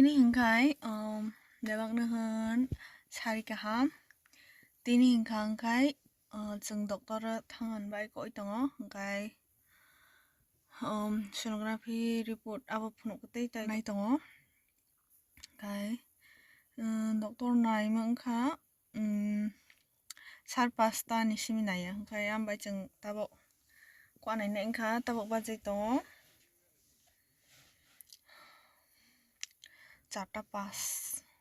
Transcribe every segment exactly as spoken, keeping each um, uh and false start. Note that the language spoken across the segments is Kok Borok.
Tini hwnkhai, um, bebakno hwn sari kaham. Tini hwnka hwnkhai, uh, chwng doctor o thangna bai koi tongo, hwnkhai, um, sonography report abo phunuk tei tai nai tongo. Hwnkhai, um, doctor naima wngkha, um, sar pasta ni simi naiya, hwnkhai, ang bai chwng tabuk kua nainai wngkha, tabuk bajai tongo. Charta pas.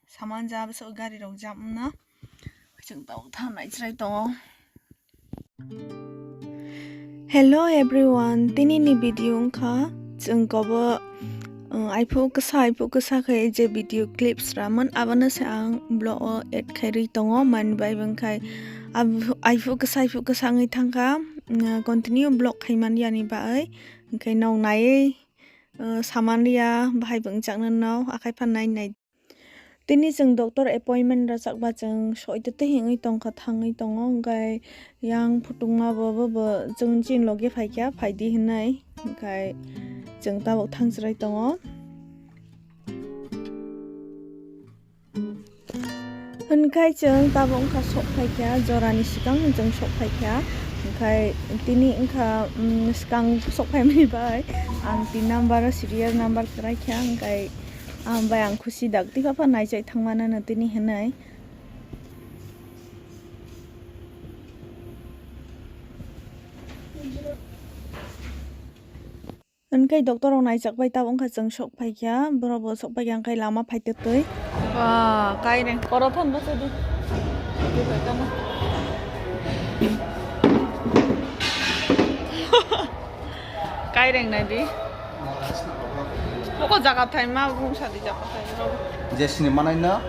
Saman ja bwswk gari rok jam wngna. Chwng tabuk thangnai chwrai tongo. Hello everyone, tini ni video wngkha chwng kobo, uh, iphuk kwsa, iphuk kwsa khe je video clips ramon, abono se ang vlog o add khai rwi tongo, mani bai bwngkhai ab-, iphuk kwsa, iphuk kwsa wngwi thangkha, uh, continue vlog khai man yani bai, hwnkhe nok naiwi, uh, saman ya, bahai bo wngchakna no, akhai phan nai nai. Tini chwng doctor appointment rwchak ba chwng soi twi twi hwnwi tongkha, thangwi tongo, hwnkhe yang phutukma bo, bo, bo chwng chini logi phaikha, phaidi hwnwi, hwnkhe chwng tabuk thang chwrai tongo. Hwnkhai chwng tabuk wngkha sok phaikha, jorani swkang chwng sok phaikha, hwnkhai tini wngkha, um, swkang sok phaimani bai ang tin number o serial number kwraikha, hwnkhai ang bai ang khusi dak twi pha pha naichai thangmano tini hwnwi. Hwnkhai doctor rok naichak bai tabuk wngkha chwng sok phaikha, borok bo sok phaikha hwnkhai lama phai twi twi. Ba, kaireng. Koro thon bwsadi. Kaireng naidi. Boko jaga thai ma bung sadi jaga thai bro. Je sini manai na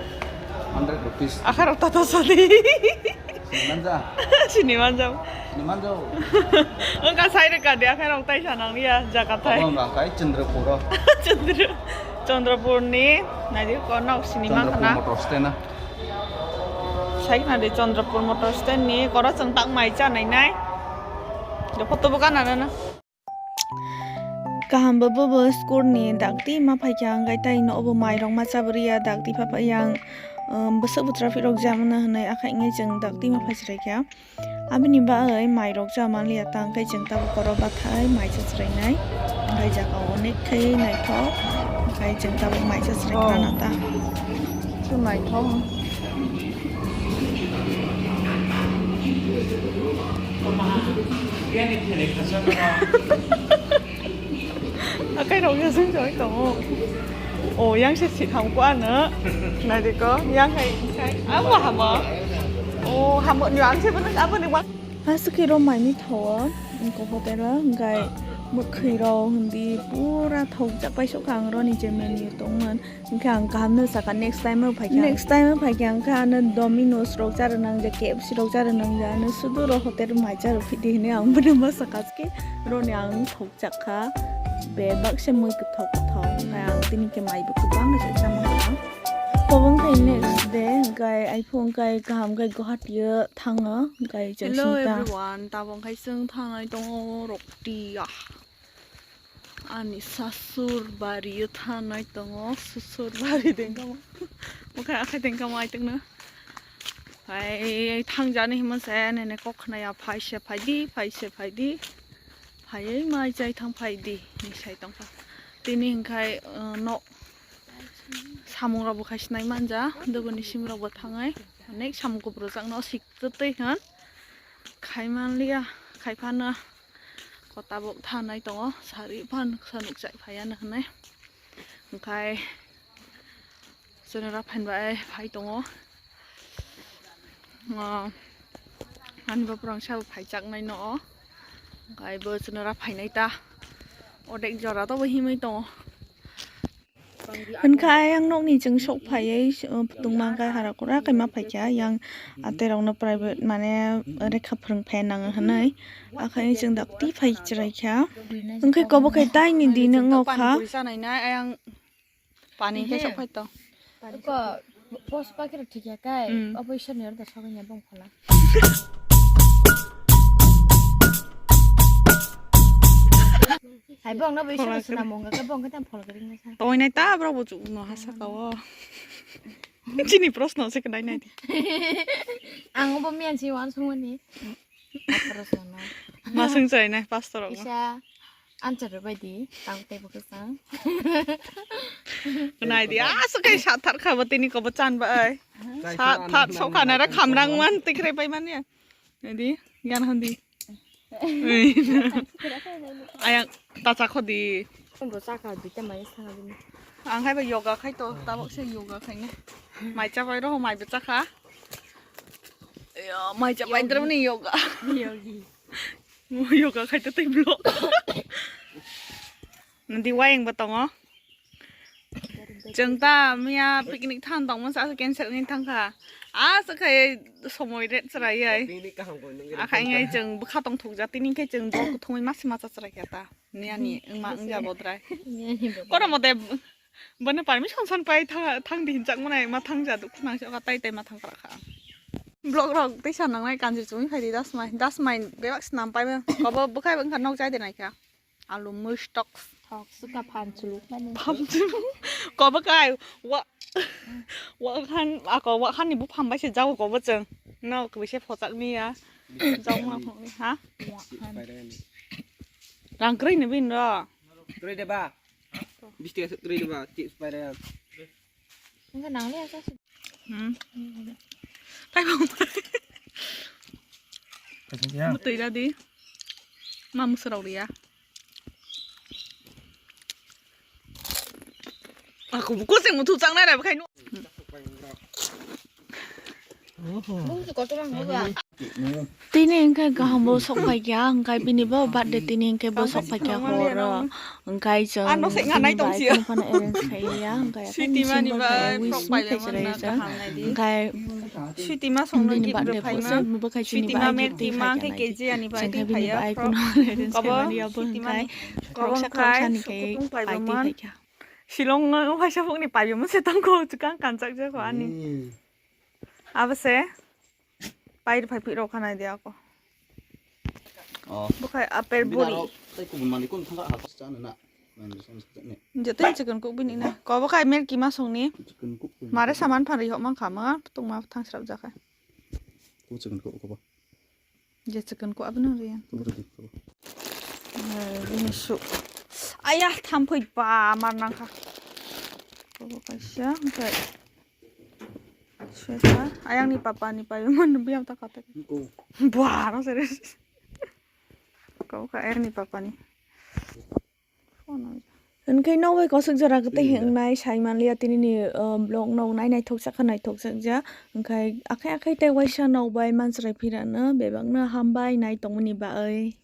hundred rupees. Akhar rok tato sadi. Sini manja. Sini manja. Sini manja. Wngkha sai rwkha de, akhai rok taisa nang ya, jaga thai. Obo wngkha kai Chandrapur o. Chandra-, Chandrapur ni, naidi ko nok sini Chandrapur makhana. Motor stand na. Sai khna de Chandrapur motor stand ni, koro chwng tak mai cha nai nai. De photo bo kana na na. Kaham bo bo school ni dakti ma phaikha, hwnkhai tai no obo mai rok ma chabri ya, dakti pha pha yang, um, bwswk bo traffic rok jam wngna hwnwi akhai wngwi chwng dakti ma phai chwrai kha. Aboni bagwi mai rok cha manliya, tang khe chwng tabuk koro bathai mai cha chwrainai. Hwnkhai jaga o onek khe naithok, hwnkhai chwng tabuk mai cha chwrai khna ta. Chu naithok. Akai rok ya sung joi tongo. O yang se si tham ko ano. Nai de ko, yang hai, hai. Amo hamo. O hamo ni ang se bana abo ni wa. Aswk khe rw mai ni thawo, wngkha hotel o, hwnkhai mwkhwi rok hindi pura thokjak pai sok kha ang rw ni je menu tongmani. Hwnkhe ang kaham no sakha, next time o phaikhe ang. Next time o phaikhe ang khe ano Domino's rok charwk nangjak, K F C rok charwk nangjak, ano sudu rok hotel mai charwk phidi hinwi ang bono ma sakha khe roni ang thokjak kha. Bebak se mui kwthok kwthok, hwnkhe ang tini khe mai bo kwbang khe chamung kha. Obo wngkha next day, hwnkhe iphone khe kaham khe Guwahati o thango, hwnkhe chwng singkha. Hello everyone, tabuk khe chwng thangnai tongo Roktiya. Ani sasur bari o thanai tongo, susur bari dengkamo. Okhai akhai dengkamo aitengno. Phai thangjani himon se nene kok khnaya, phai se phaidi, phai se phaidi. Phaiwi mai chai thang phaidi, ni sai tongkha. Tini hwnkhai, uh, no samung rok bo khai sinai manja, dogoni sim rok bo thangai. Onek samung kubru jakno sik twi hwn. Khai manliya, khai phano. Ko tabuk thanai tongo, sari phan sanuk chai phaiya no hwnwi. Hwnkhai chwngno raphani bai phai tongo. O, ani baprang sabo phaijaknai no o. Hwnkhai bo chwngno raphainai ta. Odek jora tobo himwi tongo. Hwnkha ayang nokni chwng sok phaiwi, uh, phutung mangkha hara kura kaima phaikha, yang aterokno private mane rekha phwrwng phai nango hwnwi, akhai chwng dakti phai chwraikha. Hwnkhe kobo khai taini dino wngkha. Pani khe sok phai tong. Ko post pakhe rok thikya kai, mm, obo isor ni order sogwi ya bong phala. Hai bong no bai Phola sabo suna kiri. Mong ka bong ka tam phol kiri na sa. Tawinai ta bro bo chu no ha saka o. Chini proshno se kwnai nai. Ang bo miyan si wan sungmani. Proshno no. Ma sung chai nai pastor rok. Isa answer bai di tang te bo ka sa. Kwnai di a so kai sa thar kha bo tini ko bo chan ba ai. Sa thar so kha na ra khamrang man tikrai pai man ya. Edi, yan handi. Ayang tacha khodi. Bo chakha duita mai sanga bini. Ang hai ba yoga khai to, tabok se yoga khai na. Mai cha bai ro mai ba chakha. Yo, mai cha bai dro ni yoga. Yogi. Yoga khai to tei vlog. Nandi wayang ba tongo. Chwng ta miya picnic thang tongmani sa cancel wngwi thangkha. Aswk khai somoi ret chwrai ai. Picnic kaham koi nung. Akhai ngai chwng bwkha tong thukjak tini khe chwng bo kuthumui masi masa chwrai kha ta. Miya ni wngma wngya bodrai. Kono mote bono permission san pai tha-, thang di hinchak mwnai ma thang ja duk khunang se tai tai ma thang kra kha. Vlog rok teisa nangnai kanjir chumui phai di das mai. Das mai bebak snam pai kobo bwkhai wngkha nok chai de nai kha. Alu mui stock. Thok suka phan chuluk mani. Phan chuluk. Kobo kai wa, wa khan, ako wa khan ni buphang bai se jago kobo chwng. No kwi se phochak ni ya. Jong ma phang ni ha. Rang kroi ni bin ro. Kroi de ba. Bisti asuk kroi de ba. Chips pai re. Wngkha nang le asa. Hmm. Taibo. Mutui da di. Ma musarok riya. Aku buku sing mutu chang nai rai bakhai nu. Tini hingke kaham bo sok pai kya, hingke bini bo birthday tini hingke bo sok pai kya horo. Hingke chwng ano se nganai tong bai siya. Phano arrange khai ya, hingke Sweetie mani bai wish frok pai lemon na kaham nai di. Hingke Sweetie ma song no bini gift birthday rwphai ma. Bo khai Sweetie ma gift milk tea ma khai khe kya K G ani bai chwng khai bini bai frok. Phano arrange khai mani ya bo hingke frok sa khai sani khai pai di khai kya. Shillong no waisa phukni pai mo se tong ko chukang kanchak je ko ani. Abo se. Pai phai phi rok khanai de ako. Oh. Bukhai apple buri. Tei kubun mani kun thangka ha chana na. Joto chicken cook bini na. Ko bukhai mer kima songni. Chicken cook. Mare saman phan ri hok mang khama tongma thang srap jakhai. Ko chicken cook ko ba. Je chicken cook abno riyan. Ko ba di ko. Eh, bini su. Ayah thamphoi ba mar nangkha. Ko kaisa kai. Sweta, ayang ni papa ni payo man biam ta kata. Ko. Buah, no serius. Kau ka ayang ni papa ni. Phone on. Hingke nok bai kosok jora kete hingnai sai manliya tini ni, uh, vlog nok nai naithok sak kha naithok sak ja. Hingke akhai akhai tei waisa nok bai manchrai phirano bebak no hambai nai tongmani bai.